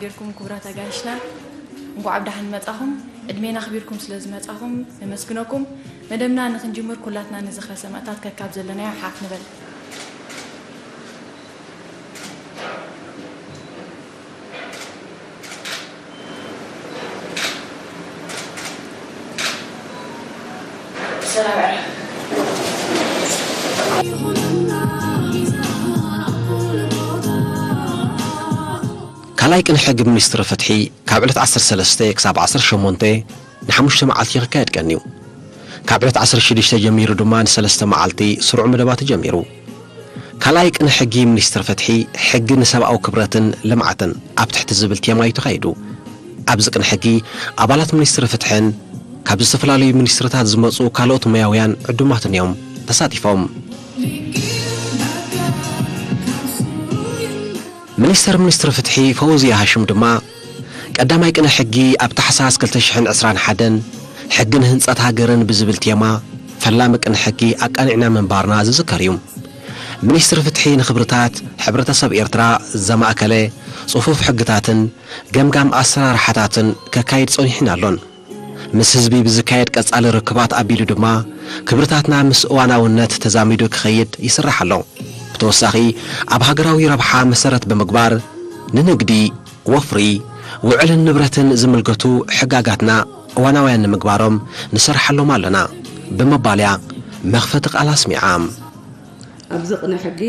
ጌርኩም ክቡራት ኣጋይሽና፣ እንኳዕ ብደሓን መጻኹም። ዕድሜና ኣኽቢርኩም ስለ ዝመጻኹም ነመስግነኩም። መደብና ንኽንጅምር ኩላትና ንዝኽረ ሰማእታት ከካብ ዘለናዮ ሓፍ ንበል። ሰላም ዕረፍ። ካልኣይ ቅነ ሕጊ ሚኒስትሪ ፍትሒ ካብ ዕለት ዓሰርተ ሰለስተ ክሳብ ዓሰርተ ሸሞንተ ንሓሙሽተ መዓልቲ ክካየድ ቀንዩ። ካብ ዕለት ዓሰርተ ሽዱሽተ ጀሚሩ ድማ ንሰለስተ መዓልቲ ስሩዕ መደባቱ ጀሚሩ። ካልኣይ ቅነ ሕጊ ሚኒስትሪ ፍትሒ፣ ሕጊ ንሰብኣዊ ክብረትን ልምዓትን ኣብ ትሕቲ ዝብል ቴማ እዩ ተኻይዱ። ኣብዚ ቅነ ሕጊ ኣባላት ሚኒስትሪ ፍትሕን ካብ ዝተፈላለዩ ሚኒስትርታት ዝመፁ ካልኦት ሞያውያን ዕዱማትን እዮም ተሳቲፎም። ሚኒስተር ሚኒስትሪ ፍትሒ ፈውዝያ ሃሽም ድማ ቀዳማይ ቅነ ሕጊ ኣብ ታሕሳስ ክልተ ሽሕን ዕስራን ሓደን ሕጊ ንህንፀት ሃገርን ብዝብል ቴማ ፈላሚ ቅነ ሕጊ ኣቃኒዕና ምንባርና ዝዝከር እዩ። ሚኒስትሪ ፍትሒ ንኽብርታት ሕብረተሰብ ኤርትራ ዘማእከለ ጽፉፍ ሕግታትን ገምጋም ኣሰራርሓታትን ከካይድ ጸኒሑን ኣሎን። ምስ ህዝቢ ብዝካየድ ቀጻሊ ርክባት ኣቢሉ ድማ ክብርታትና ምስ እዋናውነት ተዛሚዱ ክኸይድ ይስራሕ ኣሎ። ብተወሳኺ ኣብ ሃገራዊ ረብሓ መሰረት ብምግባር ንንግዲ፣ ወፍሪ፣ ውዕልን ንብረትን ዝምልከቱ ሕጋጋትና እዋናውያን ንምግባሮም ንሰርሓሎም ኣለና ብምባል እያ መኽፈቲ ቃላ ኣስሚዓ። ኣብዚ ቅነ ሕጊ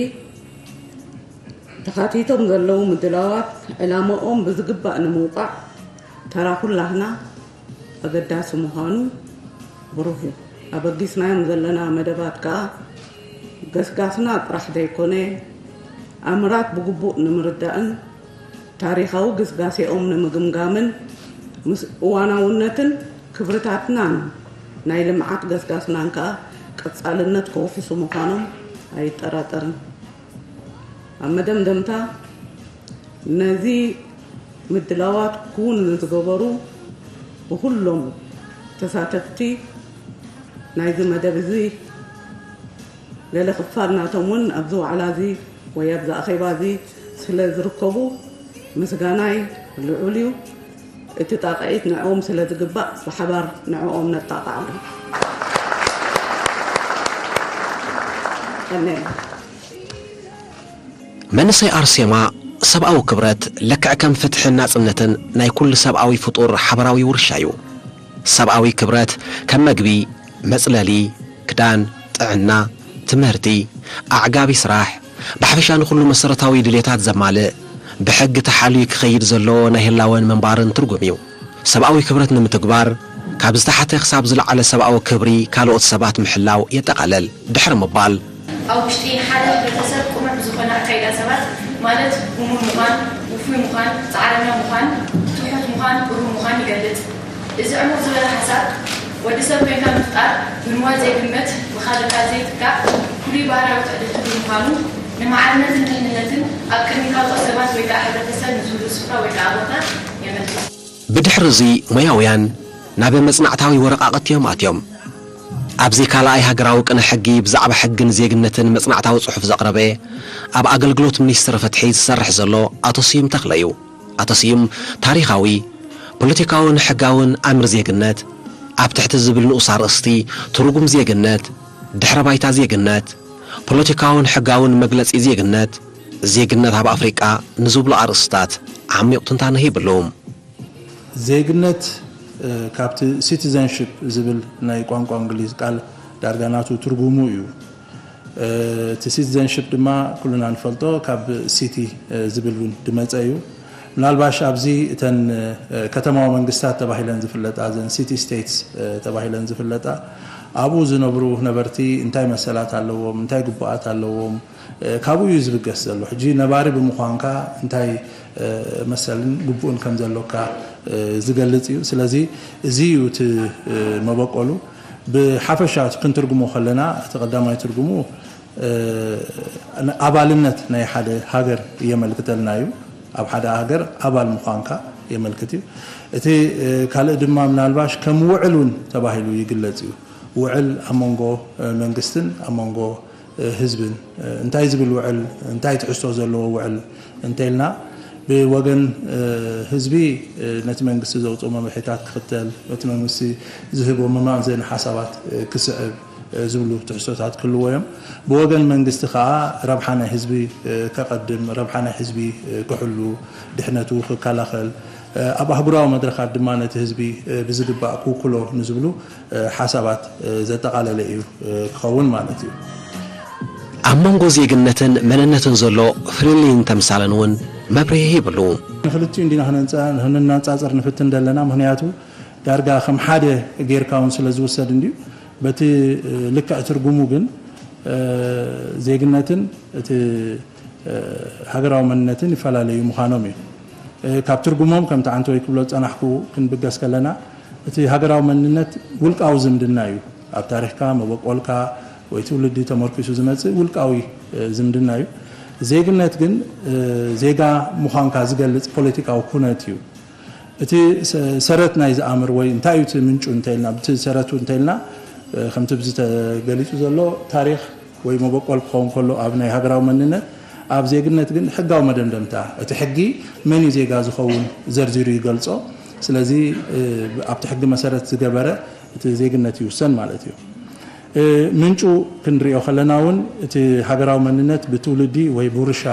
ተኻቲቶም ዘለዉ ምድላዋት ዕላማኦም ብዝግባእ ንምውቃዕ ተራ ኩላህና ኣገዳሲ ምዃኑ ብሩህ እዩ። ኣበጊስናዮም ዘለና መደባት ከኣ ገስጋስና ጥራሕ ዘይኮነ ኣምራት ብግቡእ ንምርዳእን ታሪኻዊ ግስጋሴኦም ንምግምጋምን ምስ እዋናውነትን ክብርታትናን ናይ ልምዓት ገስጋስናን ከኣ ቀጻልነት ከውሕሱ ምዃኖም ኣይጠራጠርን። ኣብ መደምደምታ ነዚ ምድላዋት ክውን ንዝገበሩ ብኹሎም ተሳተፍቲ ናይዚ መደብ እዚ ገለ ክፋል ናቶም እውን ኣብዚ ዋዕላ እዚ ወይ ኣብዚ ኣኼባ እዚ ስለ ዝርከቡ ምስጋናይ ልዑል እዩ። እቲ ጣቕዒት ንዕኦም ስለ ዝግባእ ብሓባር ንዕኦም ነጣቕዓሎም። ቀንየልና። መንእሰይ ኣርሴማ ሰብኣዊ ክብረት ልክዕ ከም ፍትሕን ናጽነትን ናይ ኩሉ ሰብኣዊ ፍጡር ሓበራዊ ውርሻ እዩ። ሰብኣዊ ክብረት ከም መግቢ፣ መጽለሊ፣ ክዳን፣ ጥዕና፣ ትምህርቲ፣ ኣዕጋቢ ስራሕ፣ ብሓፈሻ ንኹሉ መሰረታዊ ድሌታት ዘማልእ፣ ብሕጊ ተሓልዩ ክኸይድ ዘለዎ ናይ ህላወን ምንባርን ትርጉም እዩ። ሰብኣዊ ክብረት ንምትግባር ካብ ዝተሓተ ክሳብ ዝለዓለ ሰብኣዊ ክብሪ ካልኦት ሰባት ምሕላው የጠቓልል። ድሕሪ ምባል። ኣብ ውሽጢ ሓደ ሕብረተሰብ ቅኑዕ ብዝኾነ ኣካይዳ ሰባት ማለት እሙን ምዃን፣ ውፉይ ምዃን፣ ጻዕረኛ ምዃን፣ ትሑት ምዃን፣ ቅሩብ ምዃን ይገልጽ። እዚ ዕሙቕ ዝበለ ሓሳብ ወዲ ሰብ ኮይንካ ምፍጣር ምንዋይ ዘይግመት፣ ብኻልእ ቃል ዘይትካእ ፍሉይ ባህርያዊ ትዕድልቲ ብምዃኑ ንማዕርነትን ድሕንነትን ኣብ ቅድሚ ካልኦት ሰባት ወይ ከዓ ሕብረተሰብ ንዝህሉ ስፍራ ወይ ከዓ ቦታ የመልክት። ብድሕሪ እዚ ሞያውያን ናብ መጽናዕታዊ ወረቓቕቲ እዮም ኣትዮም። ኣብዚ ካልኣይ ሃገራዊ ቅነ ሕጊ ብዛዕባ ሕግን ዜግነትን መጽናዕታዊ ጽሑፍ ዘቕረበ ኣብ ኣገልግሎት ሚኒስትሪ ፍትሒ ዝሰርሕ ዘሎ ኣቶ ስዩም ተኽለ እዩ። ኣቶ ስዩም ታሪኻዊ፣ ፖለቲካውን ሕጋውን ኣምር ዜግነት ኣብ ትሕቲ ዝብል ንኡስ ኣርእስቲ ትርጉም ዜግነት፣ ድሕረ ባይታ ዜግነት፣ ፖለቲካውን ሕጋውን መግለጺ ዜግነት፣ ዜግነት ኣብ ኣፍሪቃ ንዝብሉ ኣርእስታት ዓሚቕ ትንታነ ሂብሉ። ዜግነት ካብቲ ሲቲዘንሽፕ ዝብል ናይ ቋንቋ እንግሊዝ ቃል ዳርጋ ናቱ ትርጉሙ እዩ። እቲ ሲቲዘንሽፕ ድማ ኩልና ንፈልጦ ካብ ሲቲ ዝብል እውን ዝመፀ እዩ። ምናልባሽ ኣብዚ እተን ከተማዊ መንግስታት ተባሂለን ዝፍለጣ፣ እዘን ሲቲ ስቴትስ ተባሂለን ዝፍለጣ፣ ኣብኡ ዝነብሩ ነበርቲ እንታይ መሰላት ኣለዎም፣ እንታይ ግቡኣት ኣለዎም፣ ካብኡ እዩ ዝብገስ ዘሎ። ሕጂ ነባሪ ብምዃንካ እንታይ መሰልን ግቡእን ከም ዘሎካ ዝገልጽ እዩ። ስለዚ እዚ እዩ እቲ መበቆሉ። ብሓፈሻ እቲ ክንትርጉሞ ከለና፣ እቲ ቀዳማይ ትርጉሙ ኣባልነት ናይ ሓደ ሃገር የመልክተልና እዩ። ኣብ ሓደ ሃገር ኣባል ምዃንካ የመልክት እዩ። እቲ ካልእ ድማ ምናልባሽ ከም ውዕል እውን ተባሂሉ ይግለጽ እዩ። ውዕል ኣብ መንጎ መንግስትን ኣብ መንጎ ህዝብን እንታይ ዝብል ውዕል፣ እንታይ ትሕዝቶ ዘለዎ ውዕል እንተኢልና፣ ብወገን ህዝቢ ነቲ መንግስቲ ዘውፅኦ መምርሒታት ክኽተል፣ ነቲ መንግስቲ ዝህቦ መማዘኒ ሓሳባት ክስዕብ ዝብሉ ትሕዝቶታት ክህልዎ እዮም። ብወገን መንግስቲ ከዓ ረብሓ ናይ ህዝቢ ከቐድም፣ ረብሓ ናይ ህዝቢ ክሕሉ፣ ድሕነቱ ክከላኸል፣ ኣብ ኣህጉራዊ መድረኻት ድማ ነቲ ህዝቢ ብዝግባእ ክውክሎ ንዝብሉ ሓሳባት ዘጠቓለለ እዩ ክኸውን ማለት እዩ። ኣብ መንጎ ዜግነትን መንነትን ዘሎ ፍልልይን ተምሳልን እውን መብርሂ ሂብሉ። ንክልቲኡ እንዲና ክነነፃፅር ንፍትን ዘለና፣ ምክንያቱ ዳርጋ ከም ሓደ ጌርካ እውን ስለ ዝውሰድ እንድዩ። በቲ ልክዕ ትርጉሙ ግን ዜግነትን እቲ ሃገራዊ መንነትን ይፈላለዩ ምዃኖም እዩ። ካብ ትርጉሞም ከምቲ ዓንተወይ ክብሎ ዝፀናሕኩ ክንብገስ ከለና፣ እቲ ሃገራዊ መንነት ውልቃዊ ዝምድና እዩ። ኣብ ታሪኽካ፣ መበቆልካ ወይ ትውልዲ ተመርኪሱ ዝመፅእ ውልቃዊ ዝምድና እዩ። ዜግነት ግን ዜጋ ምዃንካ ዝገልፅ ፖለቲካዊ ኩነት እዩ። እቲ ሰረት ናይ ዝኣምር ወይ እንታይ እዩ እቲ ምንጩ እንተኢልና፣ ብቲ ሰረቱ እንተኢልና፣ ከምቲ ብዚ ተገሊፁ ዘሎ ታሪኽ ወይ መበቆል ክኸውን ከሎ ኣብ ናይ ሃገራዊ መንነት፣ ኣብ ዜግነት ግን ሕጋዊ መደምደምታ፣ እቲ ሕጊ መን እዩ ዜጋ ዝኸውን ዘርዚሩ ይገልጾ። ስለዚ ኣብቲ ሕጊ መሰረት ዝገበረ እቲ ዜግነት ይውሰን ማለት እዩ። ምንጩ ክንሪኦ ከለና እውን እቲ ሃገራዊ መንነት ብትውልዲ ወይ ብውርሻ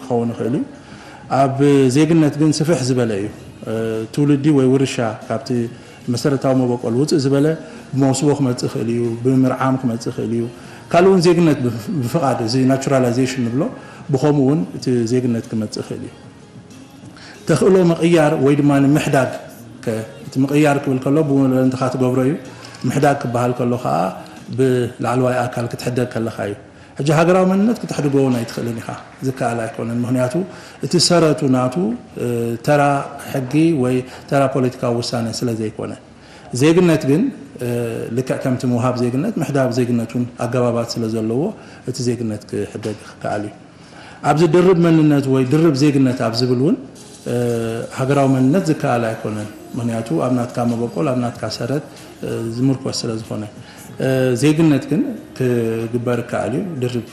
ክኸውን ይኽእል እዩ። ኣብ ዜግነት ግን ስፍሕ ዝበለ እዩ። ትውልዲ ወይ ውርሻ ካብቲ መሰረታዊ መበቆል ውፅእ ዝበለ ብመውስቦ ክመፅእ ይኽእል እዩ፣ ብምርዓም ክመፅእ ይኽእል እዩ። ካልእ እውን ዜግነት ብፍቓድ፣ እዚ ናቹራላይዜሽን ንብሎ፣ ብኸምኡ እውን እቲ ዜግነት ክመፅእ ይኽእል እዩ። ተኽእሎ ምቕያር ወይ ድማ ምሕዳግ ከ፣ እቲ ምቕያር ክብል ከሎ ብወለንትኻ ትገብሮ እዩ። ምሕዳግ ክበሃል ከሎ ከዓ ብላዕለዋይ ኣካል ክትሕደግ ከለኻ እዩ። ሕጂ ሃገራዊ መንነት ክተሕድጎ እውን ኣይትኽእልን ኢኻ፣ ዝከኣል ኣይኮነን። ምኽንያቱ እቲ ሰረቱ ናቱ ተራ ሕጊ ወይ ተራ ፖለቲካዊ ውሳነ ስለ ዘይኮነ፣ ዜግነት ግን ልክዕ ከምቲ ምውሃብ ዜግነት ምሕዳግ ዜግነት እውን ኣገባባት ስለ ዘለዎ እቲ ዜግነት ክሕደግ ክከኣል እዩ። ኣብዚ ድርብ መንነት ወይ ድርብ ዜግነት ኣብ ዝብል እውን ሃገራዊ መንነት ዝከኣል ኣይኮነን። ምኽንያቱ ኣብ ናትካ መበቆል፣ ኣብ ናትካ ሰረት ዝምርኮስ ስለ ዝኾነ፣ ዜግነት ግን ክግበር ይከኣል እዩ። ድርብ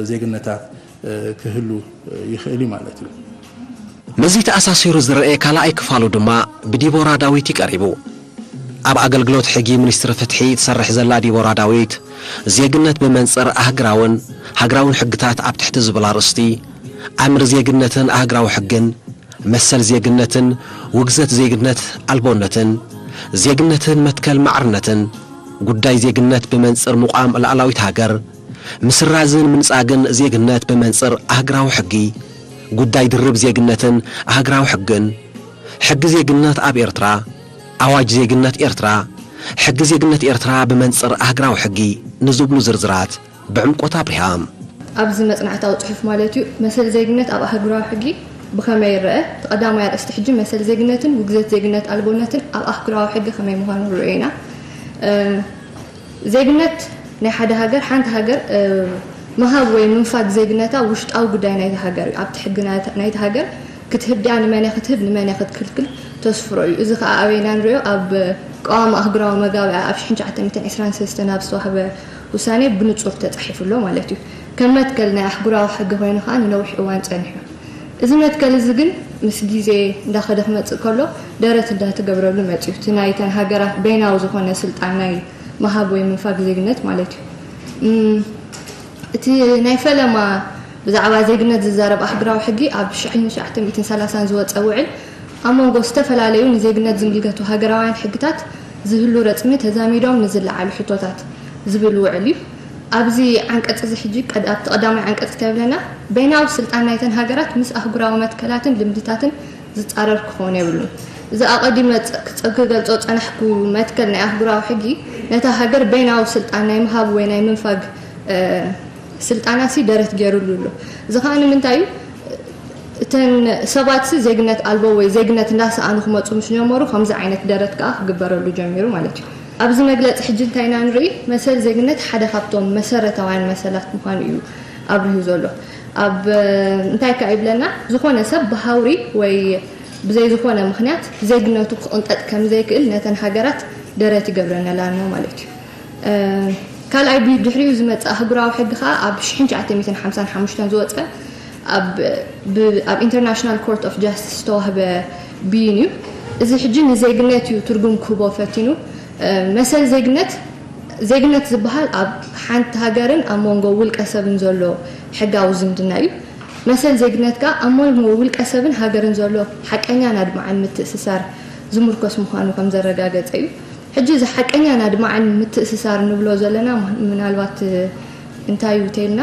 ዜግነታት ክህሉ ይኽእል እዩ ማለት እዩ። ምስዚ ተኣሳሲሩ ዝረኤ ካልኣይ ክፋሉ ድማ ብዲቦራ ዳዊት እዩ ቀሪቡ። ኣብ ኣገልግሎት ሕጊ ሚኒስትሪ ፍትሒ ትሰርሕ ዘላ ዲቦራ ዳዊት፣ ዜግነት ብመንጽር ኣህግራውን ሃግራውን ሕግታት ኣብ ትሕቲ ዝብል ኣርእስቲ፣ ኣምር ዜግነትን ኣህግራዊ ሕግን፣ መሰል ዜግነትን ውግዘት ዜግነት ኣልቦነትን፣ ዜግነትን መትከል ማዕርነትን፣ ጉዳይ ዜግነት ብመንጽር ምቋም ሉዓላዊት ሃገር፣ ምስራዝን ምንጻግን ዜግነት ብመንጽር ኣህግራዊ ሕጊ፣ ጉዳይ ድርብ ዜግነትን ኣህግራዊ ሕግን፣ ሕጊ ዜግነት ኣብ ኤርትራ፣ ኣዋጅ ዜግነት ኤርትራ፣ ሕጊ ዜግነት ኤርትራ ብመንጽር ኣህግራዊ ሕጊ ንዝብሉ ዝርዝራት ብዕምቆት ኣብሪሃ። ኣብዚ መጽናዕታዊ ጽሑፍ ማለት እዩ፣ መሰል ዜግነት ኣብ ኣህጉራዊ ሕጊ ብኸመይ ይረአ? እቲ ቀዳማይ ኣርእስቲ ሕጂ መሰል ዜግነትን ውግዘት ዜግነት ኣልቦነትን ኣብ ኣህጉራዊ ሕጊ ከመይ ምዃኑ ንርእዮ ኢና። ዜግነት ናይ ሓደ ሃገር፣ ሓንቲ ሃገር ምሃብ ወይ ምንፋግ ዜግነታ ውሽጣዊ ጉዳይ ናይታ ሃገር እዩ። ኣብቲ ሕጊ ናይታ ሃገር ክትህብ ድያ፣ ንመን እያ ክትህብ፣ ንመን እያ ክትክልክል ተስፍሮ እዩ። እዚ ከኣ ኣበይና ንሪኦ? ኣብ ቀዋሚ ኣህጉራዊ መጋብኣ ኣብ ሽሕን ትሽዓተ ሚእትን ዕስራን ሰለስተን ኣብ ዝተዋህበ ውሳኔ ብንጹር ተጻሒፉ ኣሎ ማለት እዩ። ከም መትከል ናይ ኣህጉራዊ ሕጊ ኮይኑ ከኣ ንነዊሕ እዋን ጸኒሑ። እዚ መትከል እዚ ግን ምስ ግዜ እንዳኸደ ክመጽእ ከሎ ደረት እንዳተገብረሉ መጽዩ። እቲ ናይተን ሃገራት በይናዊ ዝኾነ ስልጣን ናይ ምሃብ ወይ ምንፋግ ዜግነት ማለት እዩ። እቲ ናይ ፈለማ ብዛዕባ ዜግነት ዝዛረብ ኣህጉራዊ ሕጊ ኣብ ሽሕን ትሽዓተ ሚእትን ሰላሳን ዝወጸ ውዕል፣ ኣብ መንጎ ዝተፈላለዩ ንዜግነት ዝምልከቱ ሃገራውያን ሕግታት ዝህሉ ረጽሚ ተዛሚዶም ንዝለዓሉ ሕቶታት ዝብል ውዕል እዩ። ኣብዚ ዓንቀጽ እዚ ሕጂ ቀድ-፣ ኣብቲ ቀዳማይ ዓንቀጽ እንታይ ይብለና? በይናዊ ስልጣን ናይተን ሃገራት ምስ ኣህጉራዊ መትከላትን ልምድታትን ዝጻረር ክኸውን የብሉን። እዚ ኣቐዲመ ጸ-፣ ክጸ-፣ ክገልጾ ዝጸናሕኩ መትከል ናይ ኣህጉራዊ ሕጊ፣ ነታ ሃገር በይናዊ ስልጣን ናይ ምሃብ ወይ ናይ ምንፋግ፣ እ፣ ስልጣናሲ ደረት ገይሩሉ ኣሎ። እዚ ኸኣ ንምንታይ እዩ? እተን ሰባትሲ ዜግነት ኣልቦ ወይ ዜግነት እንዳሰኣኑ ክመጹ ምስ ጀመሩ፣ ከምዚ ዓይነት ደረት ከኣ ክግበረሉ ጀሚሩ ማለት እዩ። ኣብዚ መግለጺ ሕጂ እንታይ ኢና ንርኢ? መሰል ዜግነት ሓደ ካብቶም መሰረታውያን መሰላት ምዃኑ እዩ ኣብሪሁ ዘሎ። ኣብ፣ እንታይ ከኣ ይብለና? ዝኾነ ሰብ ብሃውሪ ወይ ብዘይ ዝኾነ ምኽንያት ዜግነቱ ክቕንጠጥ ከም ዘይክእል ነተን ሃገራት ደረት ይገብረነላን እዩ ማለት እዩ። እ፣ ካልኣይ ብድሕሪኡ ዝመጽእ ኣህጉራዊ ሕጊ ከኣ ኣብ ሽሕን ትሽዓተ ሚእትን ሓምሳን ሓሙሽተን ዝወጸ ኣብ ብ- ኣብ ኢንተርናሽናል ኮርት ኦፍ ጃስቲስ ዝተዋህበ ብይን እዩ። እዚ ሕጂ ንዜግነት እዩ ትርጉም ክህቦ ፈቲኑ። መሰል ዜግነት ዜግነት ዝበሃል ኣብ ሓንቲ ሃገርን ኣብ መንጎ ውልቀ ሰብን ዘሎ ሕጋዊ ዝምድና እዩ። መሰል ዜግነት ከኣ ኣብ መንጎ ውልቀ ሰብን ሃገርን ዘሎ ሓቀኛን ኣድማዕን ምትእስሳር ዝምርኮስ ምዃኑ ከም ዘረጋገጸ እዩ። ሕጂ እዚ ሓቀኛን ኣድማዕን ምትእስሳር ንብሎ ዘለና ምናልባት እንታይ እዩ ተልና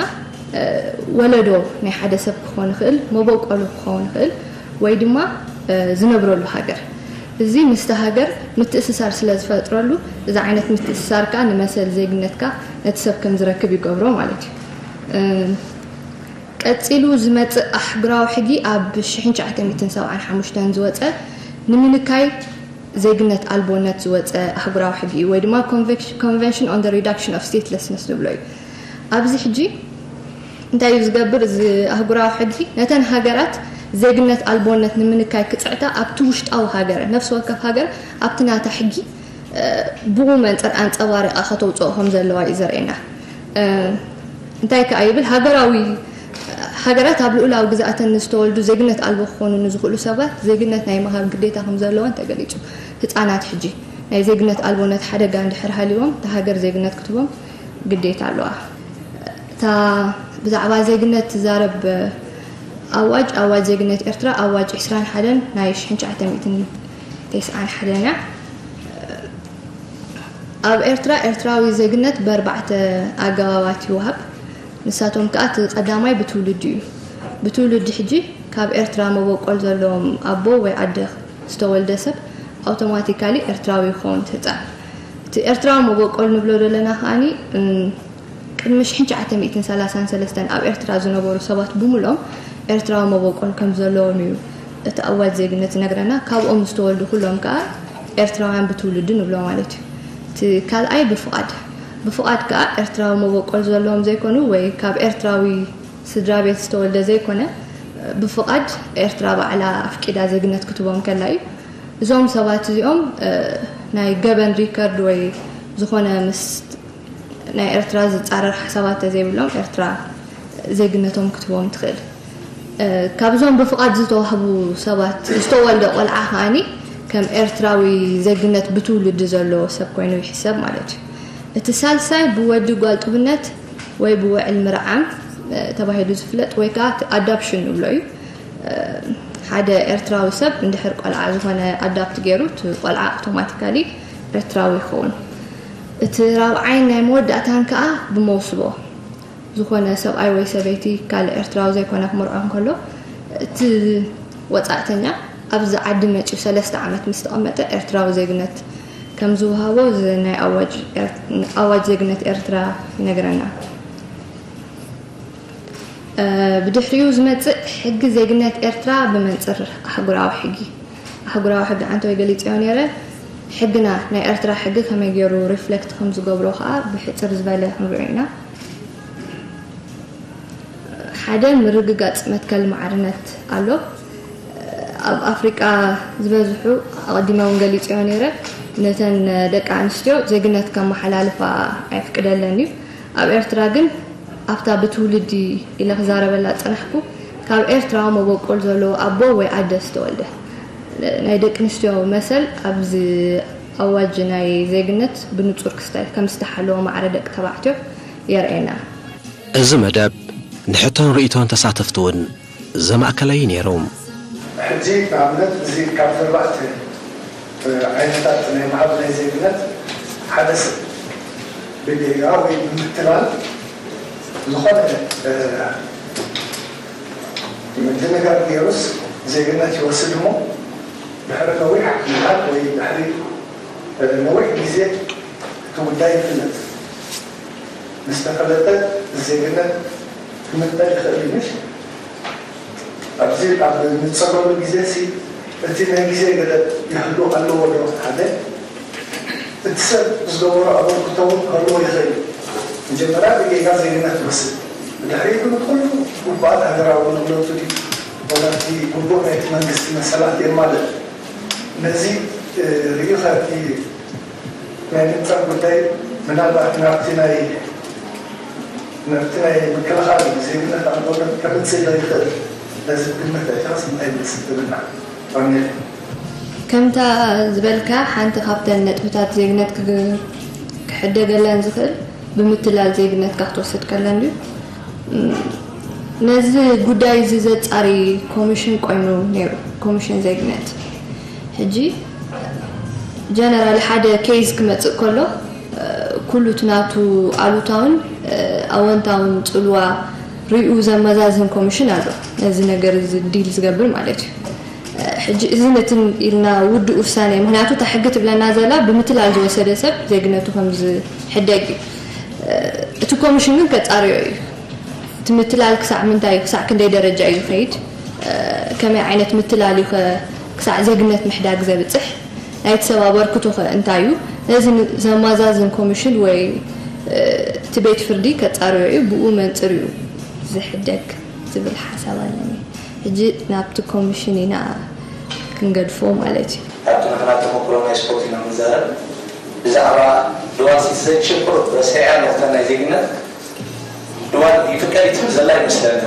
ወለዶ ናይ ሓደ ሰብ ክኾን ይኽእል፣ መበቆሉ ክኸውን ይኽእል፣ ወይ ድማ ዝነብረሉ ሃገር። እዚ ምስቲ ሃገር ምትእስሳር ስለ ዝፈጥረሉ፣ እዚ ዓይነት ምትእስሳር ከኣ ንመሰል ዜግነትካ ነቲ ሰብ ከም ዝረክብ ይገብሮ ማለት እዩ። ቀጺሉ ዝመጽእ ኣህጉራዊ ሕጊ ኣብ ሽሕን ትሽዓተ ሚእትን ሰብዓን ሓሙሽተን ዝወጸ ንምንካይ ዜግነት ኣልቦነት ዝወጸ ኣህጉራዊ ሕጊ እዩ፣ ወይ ድማ Convention on the Reduction of Statelessness ንብሎ እዩ። ኣብዚ ሕጂ እንታይ እዩ ዝገብር? እዚ ኣህጉራዊ ሕጊ ነተን ሃገራት ዜግነት ኣልቦነት ንምንካይ ክጽዕታ ኣብቲ ውሽጣዊ ሃገር፣ ነፍሲ ወከፍ ሃገር ኣብቲ ናታ ሕጊ ብኡ መንጽር ኣንጸባሪቓ ከተውጽኦ ከም ዘለዋ እዩ ዘርእየና። እንታይ ከኣ ይብል? ሃገራዊ ሃገራት ኣብ ልኡላዊ ግዝኣተን ንዝተወልዱ ዜግነት ኣልቦ ክኾኑ ንዝኽእሉ ሰባት ዜግነት ናይ ምሃብ ግዴታ ከም ዘለወን ተገሊጹ። ህጻናት ሕጂ ናይ ዜግነት ኣልቦነት ሓደጋ እንድሕር ሃልዎም እታ ሃገር ዜግነት ክትቦም ግዴታ ኣለዋ። እታ ብዛዕባ ዜግነት ትዛረብ ኣዋጅ ኣዋጅ ዜግነት ኤርትራ ኣዋጅ ዕስራን ሓደን ናይ ሽሕን ትሽዓተ ሚእትን ተስዓን ሓደን እያ። ኣብ ኤርትራ ኤርትራዊ ዜግነት ብኣርባዕተ ኣገባባት ይወሃብ። ንሳቶም ከኣ እቲ ቀዳማይ ብትውልዲ እዩ። ብትውልዲ ሕጂ ካብ ኤርትራ መበቆል ዘለዎም ኣቦ ወይ ኣደ ዝተወልደ ሰብ ኣውቶማቲካሊ ኤርትራዊ ይኸውን እቲ ህጻን። እቲ ኤርትራዊ መበቆል ንብሎ ዘለና ከኣኒ ቅድሚ ሽሕን ትሽዓተ ሚእትን ሰላሳን ሰለስተን ኣብ ኤርትራ ዝነበሩ ሰባት ብምሎም ኤርትራዊ መበቆል ከም ዘለዎም እዩ እቲ ኣዋጅ ዜግነት ዝነግረና። ካብኦም ዝተወልዱ ኩሎም ከኣ ኤርትራውያን ብትውልዲ ንብሎ ማለት እዩ። እቲ ካልኣይ ብፍቓድ ብፍቓድ ከኣ ኤርትራዊ መበቆል ዘለዎም ዘይኮኑ ወይ ካብ ኤርትራዊ ስድራ ቤት ዝተወልደ ዘይኮነ ብፍቓድ ኤርትራ ባዕላ ኣፍቂዳ ዜግነት ክትቦም ከላ እዩ። እዞም ሰባት እዚኦም ናይ ገበን ሪከርድ ወይ ዝኾነ ምስ ናይ ኤርትራ ዝጻረር ሓሳባት ተዘይብሎም ኤርትራ ዜግነቶም ክትቦም ትኽእል። ካብዞም ብፍቓድ ዝተዋህቡ ሰባት ዝተወልደ ቆልዓ ከኣኒ ከም ኤርትራዊ ዜግነት ብትውልዲ ዘለዎ ሰብ ኮይኑ ይሕሰብ ማለት እዩ። እቲ ሳልሳይ ብወዲ ጓል ጥብነት ወይ ብውዕል ምርዓም ተባሂሉ ዝፍለጥ ወይ ከዓ ኣዳፕሽን ንብሎ እዩ። ሓደ ኤርትራዊ ሰብ እንድሕር ቆልዓ ዝኾነ ኣዳፕት ገይሩ እቲ ቆልዓ ኣውቶማቲካሊ ኤርትራዊ ይኸውን። እቲ ራብዓይን ናይ መወዳእታን ከዓ ብመውስቦ ዝኾነ ሰብኣይ ወይ ሰበይቲ ካልእ ኤርትራዊ ዘይኮነ ክምርዖ እንከሎ እቲ ወፃእተኛ ኣብዚ ዓዲ መፂኡ ሰለስተ ዓመት ምስ ተቐመጠ ኤርትራዊ ዜግነት ከም ዝወሃቦ እዚ ናይ ኣዋጅ ዜግነት ኤርትራ ይነግረና። ብድሕሪኡ ዝመፅእ ሕጊ ዜግነት ኤርትራ ብመንፅር ኣህጉራዊ ሕጊ ኣህጉራዊ ሕጊ ዓንተወይ ገሊፀዮ ነይረ። ሕግና ናይ ኤርትራ ሕጊ ከመይ ገይሩ ሪፍሌክት ከም ዝገብሮ ከዓ ብሕፅር ዝበለ ክንሪኦ ኢና። ሓደ ምርግጋፅ መትከል ማዕርነት ኣሎ። ኣብ ኣፍሪቃ ዝበዝሑ ኣቐዲመ እውን ገሊፀዮ ነይረ ነተን ደቂ ኣንስትዮ ዜግነት ከመሓላልፋ ኣይፍቅደለን እዩ። ኣብ ኤርትራ ግን ኣብታ ብትውልዲ ኢለ ክዛረበላ ዝጸናሕኩ ካብ ኤርትራዊ መበቆል ዘለዎ ኣቦ ወይ ኣደ ዝተወልደ ናይ ደቂ ኣንስትዮ መሰል ኣብዚ ኣዋጅ ናይ ዜግነት ብንጹር ክስተ ከም ዝተሓለወ ማዕረ ደቂ ተባዕትዮ የርእየና። እዚ መደብ ንሕቶን ርእይቶን ተሳተፍቲ እውን ዘማእከለ እዩ ነይሩ። ሕጂ ንኣብነት እዚ ካብ ተርባዕተ ዓይነታት ናይ ምሃብ ናይ ዜግነት ሓደ ሰብ ብጌጋ ወይ ብምትላል ዝኾነ ምድንጋር ገይሩስ ዜግነት ይወስድ እሞ ድሕሪ ነዊሕ ምሃብ ወይ ድሕሪ ነዊሕ ግዜ እቲ ጉዳይ ይፍለጥ። ምስ ተፈለጠ ዜግነት ክምንጠል ይኽእል እዩ ምሽ? ኣብዚ ኣብ ንጸበሉ ግዜ ሲ እቲ ናይ ግዜ ገደብ ይህሉ ኣለዎ ዶ? ሓደ እቲ ሰብ ዝገበሮ ኣበርክቶ እውን ክህልዎ ይኽእል እዩ። መጀመርያ ብጌጋ ዜግነት ይወስድ፣ ብድሕሪኡ ግን ኩሉ ግቡኣት ሃገራዊ ንብረቱ ድዩ ወላ እቲ ግቡእ ናይቲ መንግስቲ መሰላት የማልእ? ነዚ ርኢኻ እቲ ናይ ምንጻል ጉዳይ ምናልባት ናብቲ ናይ መብት ናይ ምክልኻል ዜግነት ኣንጎሎ ከምጽእ ዶ ይኽእል? ነዚ ግምት ኣይተረስም ኣይመስልንና። ፋሚሊ ከምታ ዝበልካ ሓንቲ ካብተን ነጥብታት ዜግነት ክግ- ክሕደገለን ዝኽእል ብምትላል ዜግነትካ ክትወስድ ከለን እዩ። እም፣ ነዚ ጉዳይ እዚ ዘጻሪ ኮሚሽን ኮይኑ ነይሩ፣ ኮሚሽን ዜግነት። ሕጂ ጀነራል ሓደ ኬዝ ክመጽእ ከሎ ኩሉ እቲ ናቱ ኣሉታውን ኣወንታውን ጽልዋ ሪኡ ዘመዛዝን ኮሚሽን ኣሎ፣ ነዚ ነገር እዚ ዲል ዝገብር ማለት እዩ። ሕጂ እዚ ነትን ኢልና ውዱእ ውሳኔ፣ ምክንያቱ እታ ሕጊ ትብለና ዘላ ብምትላል ዝወሰደ ሰብ ዜግነቱ ከም ዝሕደግ እዩ። እቲ ኮሚሽን ግን ከጻርዮ እዩ። እቲ ምትላል ክሳዕ ምንታይ፣ ክሳዕ ክንደይ ደረጃ እዩ ዝኸይድ፣ ከመይ ዓይነት ምትላል እዩ ከ ክሳዕ ዜግነት ምሕዳግ ዘብጽሕ፣ ናይቲ ሰብ ኣበርክቶ ከ እንታይ እዩ? ነዚ ዘማዛዝን ኮሚሽን ወይ እቲ ቤት ፍርዲ ከጻርዮ እዩ፣ ብኡ መንጽር እዩ ዝሕደግ ዝብል ሓሳብ ኣለኒ። ሕጂ ናብቲ ኮሚሽን ኢና ክንገድፎ ማለት እዩ። ካብቲ ናትና ተመክሮ ናይ ስፖርት ኢና ንዛረብ። ብዛዕባ ድዋል ሲቲዘንሽፕ ቁሩብ ረሲዐያ ኣለኹ፣ እታ ናይ ዜግነት ድዋል ይፍቀድ እዩ ትብል ዘላ ይመስለኒ።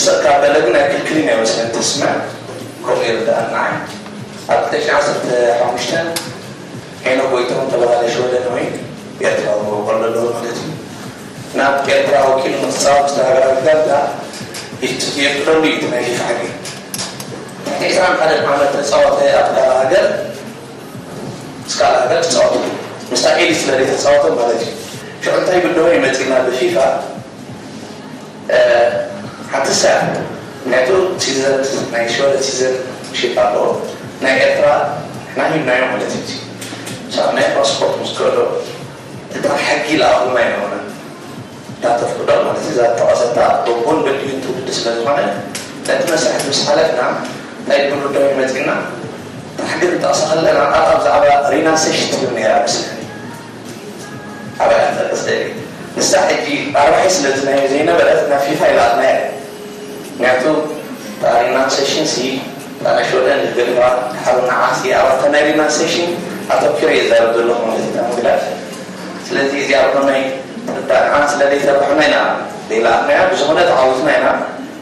ሰብ ካብ በለ ግን ኣይክልክልን እያ መስለኒ፣ ትስምዕ? ከምኡ ይርዳእ ንዓይ። ኣብ ክልተ ሽሕን ዓሰርተ ሓሙሽተን ሄኖክ ጎይትኦም ተባሃለ ሽወደናዊ ኤርትራዊ መበቆል ዘለዎ ማለት እዩ። ናብ ኤርትራ ወኪሉ ንክጻወት ዝተሃገረ ጋንታ ይት- የፍቅደሉ እዩ እቲ ናይ ፊፋ ሕጊ። ትሕቲ ዕስራን ሓደን ዓመት ተጻወተ ኣብ ካልእ ሃገር፣ ምስ ካልእ ሃገር ክጻወት ምስታ ኤሊት ስለ ዘይተጻወተ ማለት እዩ። ሽዑ እንታይ ብድሆ ይመጽእና ብፊፋ ሓንቲ ሰብ ምክንያቱ ሲዘን ናይ ሽወደን ሲዘን ሽፕ ኣለዎ ናይ ኤርትራ ንሕና ሂብናዮ ማለት እዩ። ሳብ ናይ ፓስፖርት ምስ ከዶ እታ ሕጊ ለኣኹልና ኣይነበረን እታ ተፍቅዶ ማለት እዩ። እዛ ተቐሰታ በቦን በዲዩን ትውልዲ ስለ ዝኾነ ነቲ መስርሕ ምስ ሓለፍና እንታይ ብሉዳዊ መፂና እታ ሕጊ ክንጠቕሳ ከለና ኣብ ብዛዕባ ሪናንሴሽን ትብል ነይራ መስለኒ ኣባላት ተቀስተ ንሳ ሕጂ ኣርባሒ ስለዚ ናይ ዘይነበረት ናብ ፊፋ ይላእክናያ ምክንያቱ ታሪና ሴሽን ሲ ታና ሾደን ዝገድፋ ሓሩና ዓሲ ኣባተ ናይ ሪና ሴሽን ኣተኪረ ይዛረብ ዘለኹ ማለት እዩ ምግዳፍ ስለዚ እዚኣ ኮናይ ትርዳእና ስለ ዘይተባሕና ኢና ዘይላእክናያ ብዝኾነ ተዓወትና ኢና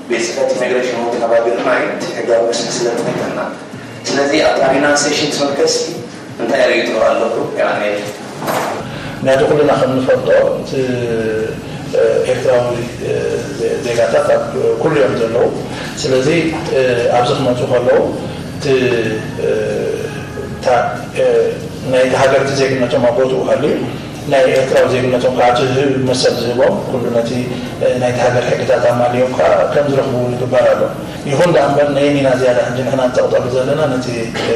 ቤት ጽሕፈት ኢሚግሬሽን እውን ተባቢርና እዩ እቲ ሕጋዊ መስርሕ ስለ ተፈተና ስለዚ ኣብታ ሪና ሴሽን ትምልከት እንታይ ርእይቶ ኣለኩም? የቐንየለይ። ምክንያቱ ኩልና ከም ንፈልጦ እቲ ኤርትራዊ ዜጋታት ኣብ ኩሉ እዮም ዘለዉ። ስለዚ ኣብዚ ክመፁ ከለዉ እቲ እታ ናይቲ ሃገር እቲ ዜግነቶም ኣብ ቦትኡ ሃልዩ ናይ ኤርትራዊ ዜግነቶም ከዓ እቲ ዝህብ መሰል ዝህቦም ኩሉ ነቲ ናይቲ ሃገር ሕግታት ኣማሊኦም ከዓ ከም ዝረኽቡ እውን ይግበር ኣሎ። ይኹን ደኣ እምበር ነየኒና ዝያዳ ሕጂ ንሕና ንጠቕጠሉ ዘለና ነቲ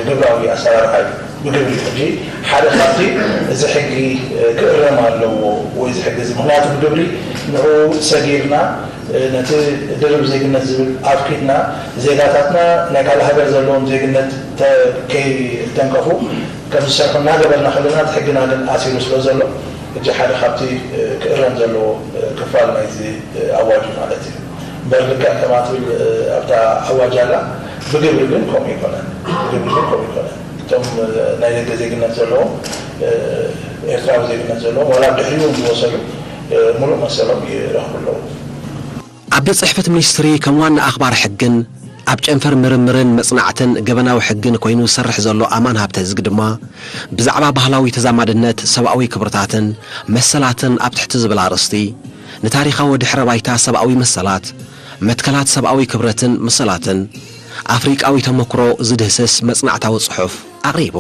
ግብራዊ ኣሰራርሓ እዩ። ብግብሪ ሕጂ ሓደ ካብቲ እዚ ሕጊ ክእረም ኣለዎ ወይ እዚ ሕጊ እዚ ምክንያቱ ብግብሪ ንዑ ሰጊርና ነቲ ድርብ ዜግነት ዝብል ኣፍኪትና ዜጋታትና ናይ ካልእ ሃገር ዘለዎም ዜግነት ከይተንከፉ ከም ዝሰርሑ እናገበርና ከለና እቲ ሕግና ግን ኣሲሩ ስለ ዘሎ ሕጂ ሓደ ካብቲ ክእረም ዘለዎ ክፋል ናይዚ ኣዋጅ ማለት እዩ። እምበር ልክዕ ከማ ትብል ኣብታ ኣዋጅ ኣላ ብግብሪ ግን ከምኡ ይኮነን። ብግብሪ ግን ከምኡ ይኮነን። እቶም ናይ ደገ ዜግነት ዘለዎም ኤርትራዊ ዜግነት ዘለዎም ዋላ ድሕሪኡ ዝወሰዱ ሙሉእ መሰሎም ይረኽቡ ኣለዉ። ኣብ ቤት ጽሕፈት ሚኒስትሪ ከም ዋና ኣኽባሪ ሕግን ኣብ ጨንፈር ምርምርን መጽናዕትን ገበናዊ ሕግን ኮይኑ ዝሰርሕ ዘሎ ኣማን ሃብተዝጊ ድማ ብዛዕባ ባህላዊ ተዛማድነት ሰብኣዊ ክብርታትን መሰላትን ኣብ ትሕቲ ዝብል ኣርእስቲ ንታሪኻዊ ድሕረ ባይታ ሰብኣዊ መሰላት፣ መትከላት ሰብኣዊ ክብረትን መሰላትን ኣፍሪቃዊ ተመክሮ ዝድህስስ መጽናዕታዊ ጽሑፍ ኣቕሪቡ።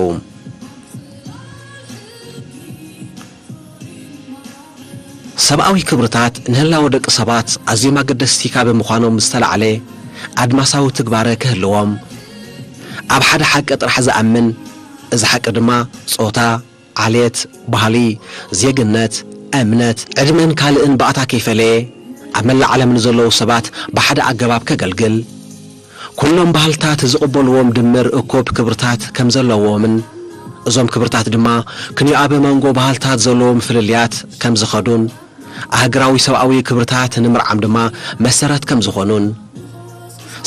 ሰብኣዊ ክብርታት ንህላወ ደቂ ሰባት ኣዝዮም ኣገደስቲ ካብ ምዃኖም ዝተላዕለ ኣድማሳዊ ትግባረ ክህልዎም ኣብ ሓደ ሓቂ ጥራሕ ዝኣምን እዚ ሓቂ ድማ ጾታ፣ ዓሌት፣ ባህሊ፣ ዜግነት፣ እምነት፣ ዕድመን ካልእን ባእታ ከይፈለየ ኣብ መላእ ዓለም ንዘለዉ ሰባት ብሓደ ኣገባብ ከገልግል ኩሎም ባህልታት ዝቕበልዎም ድምር እኩብ ክብርታት ከም ዘለዎምን እዞም ክብርታት ድማ ክንዮኣበ መንጎ ባህልታት ዘለዎም ፍልልያት ከም ዝኸዱን ኣህግራዊ ሰብኣዊ ክብርታት ንምርዓም ድማ መሰረት ከም ዝኾኑን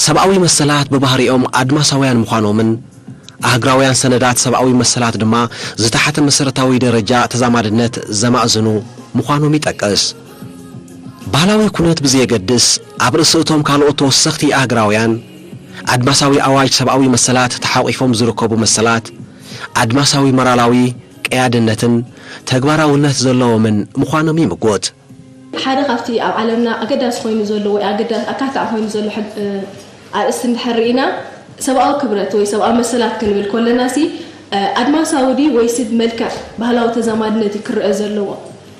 ሰብኣዊ መሰላት ብባህሪኦም ኣድማሳውያን ምዃኖምን ኣህግራውያን ሰነዳት ሰብኣዊ መሰላት ድማ ዝተሓተ መሰረታዊ ደረጃ ተዛማድነት ዘማእዝኑ ምዃኖም ይጠቅስ። ባህላዊ ኩነት ብዘየገድስ፣ ኣብ ርእሲ እቶም ካልኦት ተወሰኽቲ ኣህግራውያን ኣድማሳዊ ኣዋጅ ሰብኣዊ መሰላት ተሓቒፎም ዝርከቡ መሰላት፣ ኣድማሳዊ ሞራላዊ ቀያድነትን ተግባራውነት ዘለዎምን ምዃኖም ይምጎት። ሓደ ካብቲ ኣብ ዓለምና ኣገዳሲ ኮይኑ ዘሎ ወይ ኣገዳሲ ኣካታዒ ኮይኑ ዘሎ ሕግ-፣ እ፣ ኣርእስቲ እንድሕር ርኢና፣ ሰብኣዊ ክብረት ወይ ሰብኣዊ መሰላት ክንብል ከለና ሲ፣ እ፣ ኣድማሳዊ ድዩ ወይስ ብመልክዕ ባህላዊ ተዛማድነት እዩ ክረአ ዘለዎ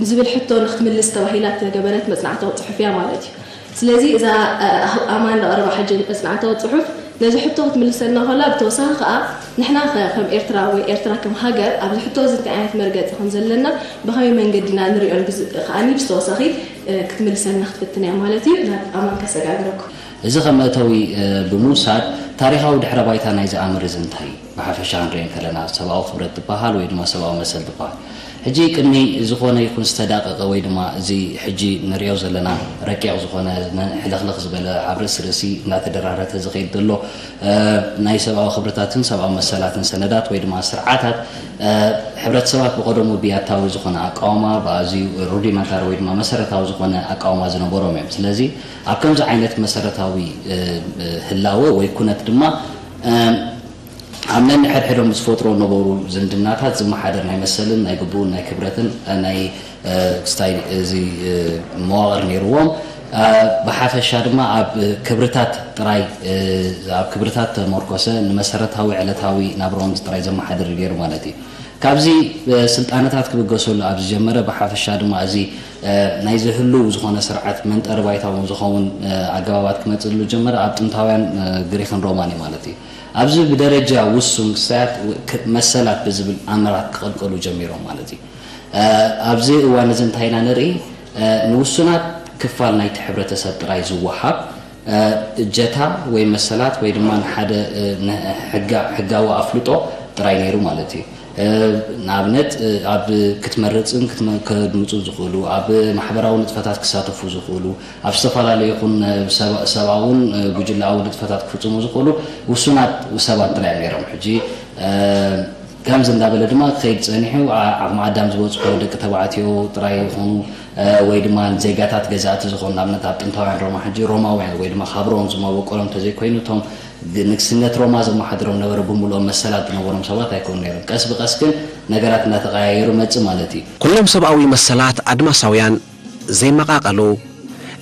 ንዝብል ሕቶ ንክትምልስ ተባሂላ እተገበረት መጽናዕታዊ ጽሑፍ እያ ማለት እዩ። ስለዚ እዛ፣ እ፣ ኣማን ዘቕረባ ሕጂ መጽናዕታዊ ጽሑፍ ነዚ ሕቶ ክትምልሰልና ከላ፣ ብተወሳኺ ከኣ ንሕና ከ-፣ ከም ኤርትራ ወይ ኤርትራ ከም ሃገር ኣብዚ ሕቶ እዚ እንታይ ዓይነት መርገጺ ከም ዘለና ብኸመይ መንገዲ ኢና ንሪኦ ንግዝ-፣ ከኣኒ ብዝተወሳኺ፣ እ፣ ክትምልሰልና ክትፍትን እያ ማለት እዩ። ናብ ኣማን ከሰጋግረኩም። እዚ ከም መእተዊ፣ እ፣ ብምውሳድ፣ ታሪኻዊ ድሕረ ባይታ ናይዚ ኣምር እዚ እንታይ እዩ? ብሓፈሻ ክንሪኦ ከለና፣ ሰብኣዊ ክብረት ዝበሃል ወይ ድማ ሰብኣዊ መሰል ዝበሃል፣ ሕጂ ቅድሚ ዝኾነ ይኹን ዝተዳቀቀ ወይ ድማ እዚ ሕጂ ንሪኦ ዘለና ረቂቕ ዝኾነ ነ-፣ ሕልኽልኽ ዝበለ ኣብ ርእሲ ርእሲ እናተደራረተ ዝኸይድ ዘሎ፣ እ፣ ናይ ሰብኣዊ ክብርታትን ሰብኣዊ መሰላትን ሰነዳት ወይ ድማ ስርዓታት፣ እ፣ ሕብረተሰባት ብቐደሙ ብያታዊ ዝኾነ ኣቃውማ፣ ብኣዝዩ ሩዲመንታሪ ወይ ድማ መሰረታዊ ዝኾነ ኣቃውማ ዝነበሮም እዮም። ስለዚ ኣብ ከምዚ ዓይነት መሰረታዊ፣ እ፣ እ፣ ህላወ ወይ ኩነት ድማ፣ እ፣ ኣብ ነንሕድሕዶም ዝፈጥሮ ነበሩ ዝምድናታት ዝመሓደር ናይ መሰልን ናይ ግቡእን ናይ ክብረትን፣ እ፣ ናይ፣ እ፣ ክስታይ እዚ፣ እ፣ መዋቕር ነይርዎም። እ፣ ብሓፈሻ ድማ ኣብ ክብርታት ጥራይ፣ እ፣ ኣብ ክብርታት ተመርኮሰ ንመሰረታዊ ዕለታዊ ናብራኦም ጥራይ ዘመሓድር ነይሩ ማለት እዩ። ካብዚ፣ እ፣ ስልጣነታት ክብገሰሉ ኣብ ዝጀመረ፣ ብሓፈሻ ድማ እዚ፣ እ፣ ናይ ዝህሉ ዝኾነ ስርዓት መንጠሪ ባይታ እውን ዝኸውን፣ እ፣ ኣገባባት ክመጽእሉ ጀመረ ኣብ ጥንታውያን፣ እ፣ ግሪኽን ሮማን እዩ ማለት እዩ። ኣብዚ ብደረጃ ውሱን ክስታያት ው-፣ ክ-፣ መሰላት ብዝብል ኣምራት ክቕልቀሉ ጀሚሮም ማለት እዩ። እ፣ ኣብዚ እዋን እዚ እንታይ ኢና ንርኢ? እ፣ ንውሱናት ክፋል ናይቲ ሕብረተሰብ ጥራይ ዝወሃብ፣ እ፣ እጀታ ወይ መሰላት ወይ ድማ ንሓደ፣ እ፣ ን-፣ ሕጋ-፣ ሕጋዊ ኣፍልጦ ጥራይ ነይሩ ማለት እዩ። እ፣ ንኣብነት፣ እ፣ ኣብ ክትመርጽን ክትመ-፣ ከድምጹን ዝኽእሉ፣ ኣብ ማሕበራዊ ንጥፈታት ክሳተፉ ዝኽእሉ፣ ኣብ ዝተፈላለዩ ይኹን፣ እ፣ ሰብ-፣ ሰብኣውን፣ እ፣ ጉጅለኣዊ ንጥፈታት ክፍጽሙ ዝኽእሉ ውሱናት ሰባት ጥራይ እዮም ነይሮም። ሕጂ፣ እ፣ ከምዚ እንዳበለ ድማ ክኸይድ ጸኒሑ፣ ዓ-፣ ዓቕሚ ኣዳም ዝበጽሑ ደቂ ተባዕትዮ ጥራይ ይኹኑ፣ እ፣ ወይ ድማ ንዜጋታት ገዛእቲ ዝኾኑ፣ ንኣብነት ኣብ ጥንታውያን ሮማ፣ ሕጂ ሮማውያን ወይ ድማ ካብ ሮም ዝመበቆሎም እንተዘይኮይኑ፣ እቶም ግ-፣ ንግስነት ሮማ ዘመሓድሮም ነበረ ብምልኦም መሰላት ዝነበሮም ሰባት ኣይኮኑ ነይሮም። ቀስ ብቐስ ግን ነገራት እናተቐያየሩ መጽእ ማለት እዩ። ኩሎም ሰብኣዊ መሰላት ኣድማሳውያን ዘይመቓቐሉ፣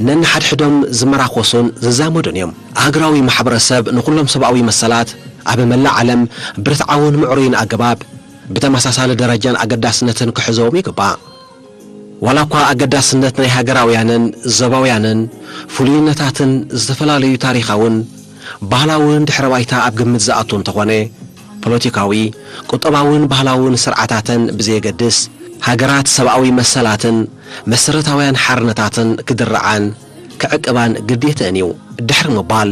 ነንሓድሕዶም ዝመራኾሱን ዝዛመዱን እዮም። ኣህግራዊ ማሕበረሰብ ንኹሎም ሰብኣዊ መሰላት ኣብ መላእ ዓለም ብርትዓውን ምዕሩይን ኣገባብ ብተመሳሳሊ ደረጃን ኣገዳስነትን ክሕዞም ይግባእ። ዋላ እኳ ኣገዳስነት ናይ ሃገራውያንን ዞባውያንን ፍሉይነታትን ዝተፈላለዩ ታሪኻውን ባህላውን ድሕረ ባይታ ኣብ ግምት ዝኣቱ እንተኾነ፣ ፖለቲካዊ፣ ቁጠባውን ባህላውን ስርዓታተን ብዘየገድስ፣ ሃገራት ሰብኣዊ መሰላትን መሰረታውያን ሓርነታትን ክድርዓን ክዕቅባን ግዴተአን እዩ ድሕሪ ምባል።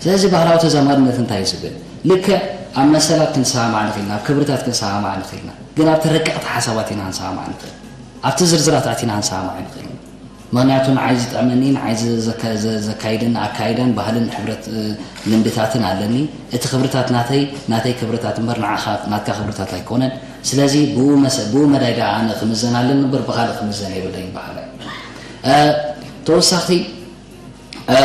ስለዚ ባህላዊ ተዛማድነት እንታይ እዩ ዝብል? ልክዕ ኣብ መሰላት ክንሰማማዕ ንኽእል ኢና፣ ኣብ ክብርታት ክንሰማማዕ ንኽእል ኢና፣ ግን ኣብቲ ረቀቕቲ ሓሳባት ኢና ክንሰማማዕ ንኽእል፣ ኣብቲ ዝርዝራት ኣቲና ክንሰማማዕ ኣይንኽእልን። ምኽንያቱ ንዓይ ዝጥዕመኒ፣ ንዓይ ዘ-፣ ዘካ-፣ ዘ-፣ ዘካይደኒ ኣካይዳን ባህልን ሕብረት፣ እ፣ ልምድታትን ኣለኒ። እቲ ክብርታት ናተይ፣ ናተይ ክብርታት እምበር ንዓኻ ናትካ ክብርታት ኣይኮነን። ስለዚ ብኡ መሰ-፣ ብኡ መዳይ ደኣ ኣነ ክምዘን ኣለኒ እምበር ብኻልእ ክምዘን የብለይን በሃላይ። እ፣ ተወሳኺ፣ እ፣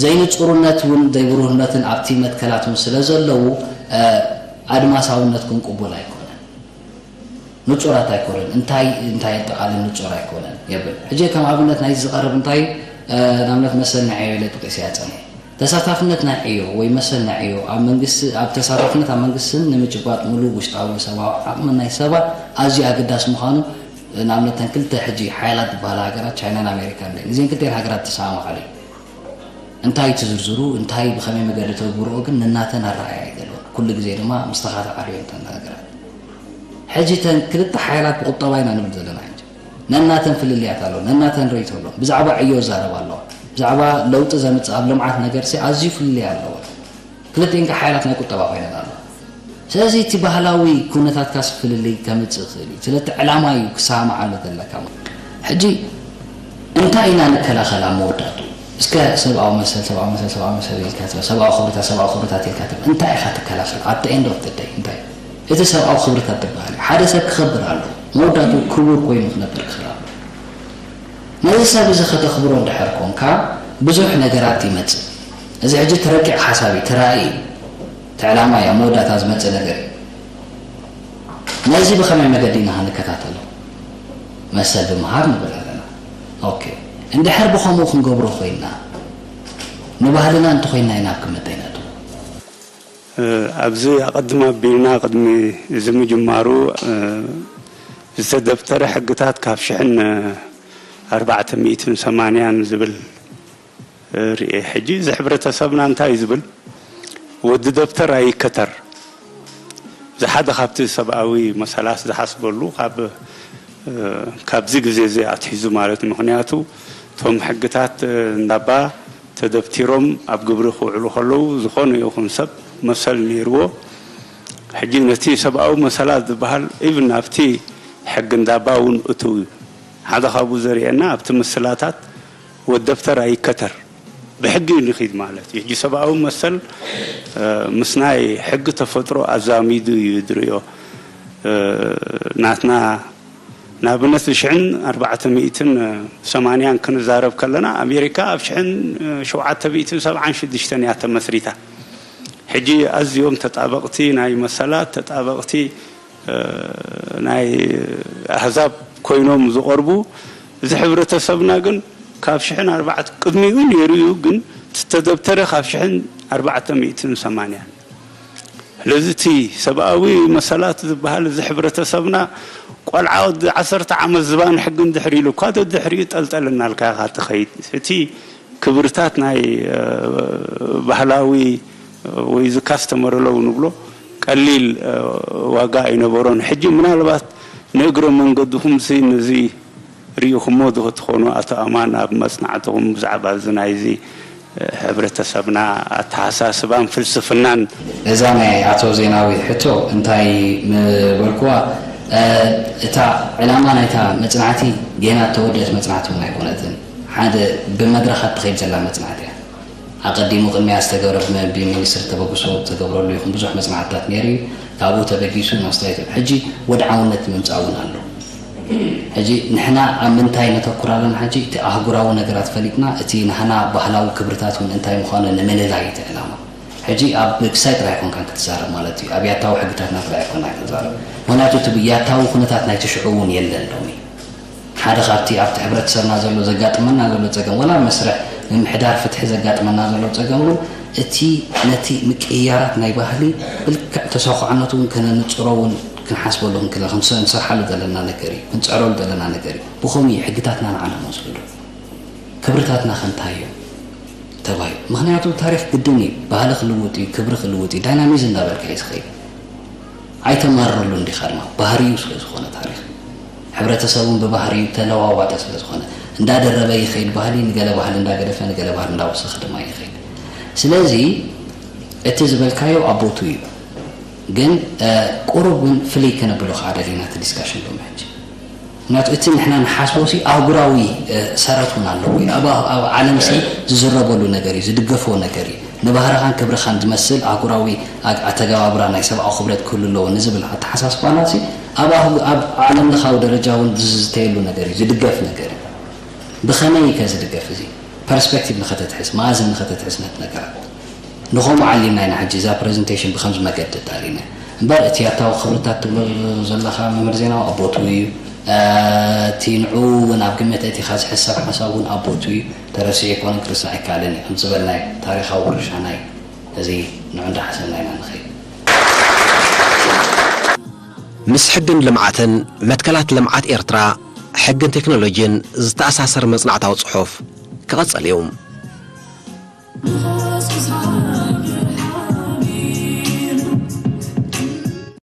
ዘይንጹርነት እውን ዘይብሩህነትን ኣብቲ መትከላት እውን ስለ ዘለዉ፣ እ፣ ኣድማሳውነትኩም ቅቡል ኣይኮነን። ንጹራት ኣይኮነን። እንታይ፣ እንታይ የጠቓልል ንጹር ኣይኮነን የብል። ሕጂ ከም ኣብነት ናይዚ ዝቐርብ እንታይ፣ እ፣ ንኣብነት መሰል ናይ ዕዮ ኢለ ጠቒሰያ ጸኒሐ። ተሳታፍነት ናይ ዕዮ ወይ መሰል ናይ ዕዮ ኣብ መንግስቲ፣ ኣብ ተሳታፍነት ኣብ መንግስትን ንምጭባጥ ምሉእ ውሽጣዊ ሰብኣዊ ዓቕሚ ናይ ሰባት ኣዝዩ ኣገዳሲ ምዃኑ፣ ንኣብነት እተን ክልተ ሕጂ ሓያላት ዝበሃላ ሃገራት ቻይናን ኣሜሪካን እየን። እዘን ክልቲኤን ሃገራት ተሰማማዓሉ እዩ። እንታይ ትዝርዝሩ፣ እንታይ ብኸመይ መገዲ ተግብርኦ ግን ነናተን ኣረኣእያ እዩ ዘለወን። ኩሉ ግዜ ድማ ምስ ተኻተዓርዮ እተን ሃገራት። ሕጂ እተን ክልተ ሓያላት ብቁጠባ ኢና ንብል ዘለና ሕጂ። ነናተን ፍልልያት ኣለዎ፣ ነናተን ርእይቶ ኣለዎ። ብዛዕባ ዕዮ ይዛረባ ኣለዋ። ብዛዕባ ለውጢ ዘምጽእ ኣብ ልምዓት ነገርሲ ኣዝዩ ፍልልይ ኣለዎ። ክልቲኤን ከ ሓያላት ናይ ቁጠባ ኮይነን ኣለዋ። ስለዚ እቲ ባህላዊ ኩነታትካስ ፍልልይ ከምጽእ ይኽእል እዩ። ስለቲ ዕላማ እዩ ክሰማማዓሉ ዘለካ። ሕጂ እንታይ ኢና ንከላኸል ኣብ መወዳእቱ? እስከ ሰብኣዊ መሰል፣ ሰብኣዊ መሰል፣ ሰብኣዊ መሰል ኢልካ ትብል፣ ሰብኣዊ ክብርታት፣ ሰብኣዊ ክብርታት ኢልካ ትብል። እንታይ ኢኻ ትከላኸል? At the end of the day እንታይ? እቲ ሰብኣዊ ክብርታት ትበሃል እዩ። ሓደ ሰብ ክኸብር ኣለዎ። መወዳእቱ ክቡር ኮይኑ ክነብር ክኽእል ኣለዎ። ነዚ ሰብ እዚ ከተኽብሮ እንድሕር ኮንካ ብዙሕ ነገራት ይመጽእ። እዚ ሕጂ እቲ ረቂቕ ሓሳብ እዩ፣ እቲ ራእይ እዩ፣ እቲ ዕላማ እዩ፣ ኣብ መወዳእታ ዝመጽእ ነገር እዩ። ነዚ ብኸመይ መገዲ ኢና ክንከታተሎ? መሰል ብምሃብ ንብል ኣለና። ኦኬ፣ እንድሕር ብኸምኡ ክንገብሮ ኮይና፣ ንባህልና እንተኾይና ኢና ኣብ ግምት ኣይነእትዎ። ኣብዚ ኣቐድም ኣቢልና ቅድሚ እዚ ምጅማሩ ዝተደብተረ ሕግታት ካብ ሽሕን ኣርባዕተ ሚእትን ሰማንያን ዝብል ርእየ። ሕጂ እዚ ሕብረተሰብና እንታይ እዩ ዝብል? ወዲ ደብተር ኣይከተር። እዚ ሓደ ካብቲ ሰብኣዊ መሰላት ዝሓስበሉ ካብ ካብዚ ግዜ እዚ ኣትሒዙ ማለት፣ ምኽንያቱ እቶም ሕግታት እንዳባ ተደብቲሮም ኣብ ግብሪ ክውዕሉ ከለዉ ዝኾነ ይኹን ሰብ መሰል ነይርዎ። ሕጂ ነቲ ሰብኣዊ መሰላት ዝበሃል ኢቭን ኣብቲ ሕጊ እንዳባ እውን እትው እዩ። ሓደ ካብኡ ዘርእየና ኣብቲ ምስላታት ወድ ደብተር ኣይከተር ብሕጊ እዩ ንኺድ ማለት እዩ። ሕጂ ሰብኣዊ መሰል ምስ ናይ ሕጊ ተፈጥሮ ኣዛሚዱ እዩ ዝርእዮ። ናትና ንኣብነት ብሽሕን ኣርባዕተ ሚእትን ሰማንያን ክንዛረብ ከለና ኣሜሪካ ኣብ ሽሕን ሸውዓተ ሚእትን ሰብዓን ሽዱሽተን እያ ተመስሪታ። ሕጂ ኣዝዮም ተጣበቕቲ ናይ መሰላት ተጣበቕቲ ናይ ኣህዛብ ኮይኖም ዝቐርቡ እዚ ሕብረተሰብና ግን ካብ ሽሕን ኣርባዕተ ቅድሚኡ ነይሩ እዩ ግን ዝተደብተረ ካብ ሽሕን ኣርባዕተ ሚእትን ሰማንያን ስለዚ እቲ ሰብኣዊ መሰላት ዝበሃል እዚ ሕብረተሰብና ቆልዓ ወዲ ዓሰርተ ዓመት ዝባን ሕጊ እንድሕር ኢሉ እኳ ደድሕሪኡ ጠልጠል እናልካ ኢኻ ትኸይድ እቲ ክብርታት ናይ ባህላዊ ወይ እዚ customary law ንብሎ ቀሊል ዋጋ ኣይነበሮን። ሕጂ ምናልባት ንእግረ መንገድኹም ሲ ነዚ ርኢኹሞ ዶ ትኾኑ ኣቶ ኣማን ኣብ መጽናዕትኹም ብዛዕባ እዚ ናይዚ ሕብረተሰብና ኣተሓሳስባን ፍልስፍናን? እዛ ናይ ኣቶ ዜናዊ ሕቶ እንታይ ምበልክዋ፣ እታ ዕላማ ናይታ መጽናዕቲ ጌና እተወደአት መጽናዕቲ እውን ኣይኮነትን። ሓደ ብመድረኻት ትኸይድ ዘላ መጽናዕቲ እያ። ኣቐዲሙ ቅድሚያ ዝተገብረ ብመንቢ ሚኒስትሪ ተበግሶ ዝተገብረሉ ይኹን ብዙሕ መጽናዕትታት ነይሩ እዩ። ካብኡ ተበጊሱ ንኣስተያየት ሕጂ ወድዓውነት ንምምጻእ እውን ኣሎ። ሕጂ ንሕና ኣብ ምንታይ ነተኩር ኣለና? ሕጂ እቲ ኣህጉራዊ ነገራት ፈሊጥና እቲ ናህና ባህላዊ ክብርታት እውን እንታይ ምዃኑ ንምልላይ እቲ ዕላማ። ሕጂ ኣብ ክሳይ ጥራይ ኣይኮንካን ክትዛረብ ማለት እዩ። ኣብ ያታዊ ሕግታትና ጥራይ ኣይኮና ክትዛረብ። ምክንያቱ እቲ ያታዊ ኩነታት ናይቲ ሽዑ እውን የለን ሎሚ። ሓደ ካብቲ ኣብቲ ሕብረተሰብና ዘሎ ዘጋጥመና ዘሎ ጸገም ወላ መስርሕ ምምሕዳር ፍትሒ ዘጋጥመና ዘሎ ጸገም እውን እቲ ነቲ ምቅይያራት ናይ ባህሊ ብልክዕ ተሳኳዕነቱ እውን ከነንጽሮ እውን ክንሓስበሉ ክንክእል ክንሰርሓሉ ዘለና ነገር እዩ ክንጽዕረሉ ዘለና ነገር እዩ ብኸምኡ እዩ ሕግታትና ንዓለም ወስዱ ክብርታትና ከንታይ እዮም ተባሂሉ ምኽንያቱ ታሪኽ ግድን እዩ ባህሊ ክልውጥ እዩ ክብሪ ክልውጥ እዩ ዳይናሚዝም እንዳበልካ እዩ ዝኸይድ ኣይተማርረሉን ዲኻ ድማ ባህርዩ ስለ ዝኾነ ታሪኽ ሕብረተሰብ እውን ብባህርዩ ተለዋዋጠ ስለ ዝኾነ እንዳደረበ ይኸይድ ባህሊ ንገለ ባህሊ እንዳገደፈ ንገለ ባህሊ እንዳወሰኸ ድማ ይኸይድ ስለዚ እቲ ዝበልካዮ ኣብ ቦቱ እዩ ግን ቁሩብ እውን ፍልይ ከነብሎ ከዓ ደሊና እቲ ዲስካሽን ሎም ሕጂ ምክንያቱ እቲ ንሕና ንሓስቦ ሲ ኣህጉራዊ ሰረት እውን ኣለዎ እዩ ኣብ ዓለም ሲ ዝዝረበሉ ነገር እዩ ዝድገፎ ነገር እዩ ንባህርኻን ክብርኻን ዝመስል ኣህጉራዊ ኣተገባብራ ናይ ሰብኣዊ ክብረት ክህሉ ኣለዎ ንዝብል ኣተሓሳስባና ሲ ኣብ ዓለም ለኻዊ ደረጃ እውን ዝዝተየሉ ነገር እዩ ዝድገፍ ነገር እዩ ብኸመይ ከ ዝድገፍ እዚ ፐርስፔክቲቭ ንኸተትሕዝ መኣዝን ንኸተትሕዝ ነት ነገራት ንኸምኡ ዓሊምና ኢና ሕጂ እዛ ፕረዘንቴሽን ብኸምዚ መገዲ ኣዳሊና እምበር እቲ ኣታዊ ክብርታት ትብሎ ዘለኻ መምህር ዜናዊ ኣቦቱ እዩ እቲ ንዑ እውን ኣብ ግምት እቲኻ ዝሕሰብ ሓሳብ እውን ኣቦቱ እዩ ተረሲዑ ኣይኮነን ክርስዕ ኣይከኣልን እዩ ከም ዝበልናዮ ታሪኻዊ ውርሻና እዩ እዚ ንዑ እንዳሓሰብና ኢና ንኸይድ ምስ ሕግን ልምዓትን መትከላት ልምዓት ኤርትራ ሕግን ቴክኖሎጂን ዝተኣሳሰር መጽናዕታዊ ጽሑፍ ክቐጸል እዩ።